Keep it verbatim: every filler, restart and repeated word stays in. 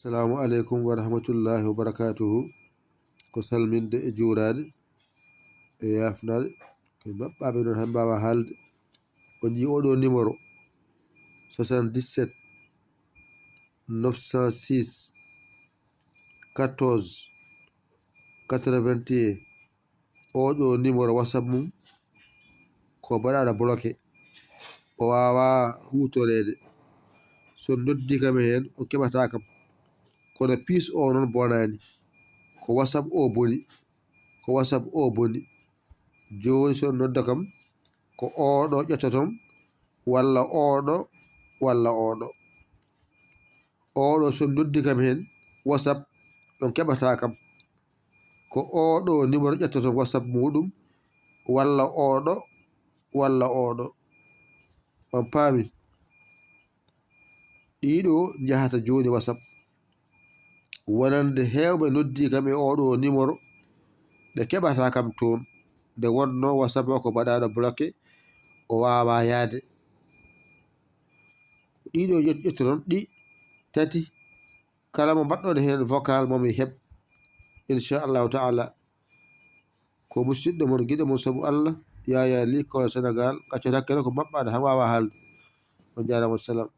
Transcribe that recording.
Assalamu aleykum wa rahmatullahi wa barakatuhu. Ko salminde e juuraade e yaafnaade. Ko maɓɓaaɓe noon han mbaawa haalde. On njii oɗo numéro, soixante-dix-sept neuf cent six quatorze quatre-vingt-un. Oɗo numéro WhatsApp mum ko mbaɗaɗo bloqué, o waawaa huutoreede. So noddi kam heen, o keɓataa kam. Kono piis o noon bonaani. Ko WhatsApp o boni. Ko WhatsApp o boni. Jooni so nodda kam, ko oɗo ƴettoton, walla oɗo, walla oɗo. Oɗo so noddi kam heen, WhatsApp, on keɓataa kam. Ko oɗo numéro ƴettoton WhatsApp muɗum, walla oɗo, walla oɗo. On paami? Ɗiɗo njahata jooni WhatsApp. Wonande heewɓe noddi kam e oɗo numéro, ɓe keɓataa kam toon. Nde wonnoo WhatsApp o ko mbaɗaɗo bloqué, o waawaa yahde. Ɗiɗo ƴet-, ƴettoton, ɗi tati. Kala mo mbaɗɗon heen vocal, mo mi heɓ, inchallahu taala. Ko musidɗo mon, giɗo mon sabu Allah, Yaya Ly, Kolda, Sénégal. Gaccot hakkille ko maɓɓaɗo, han waawa haalde. On njaaraama, wassalam.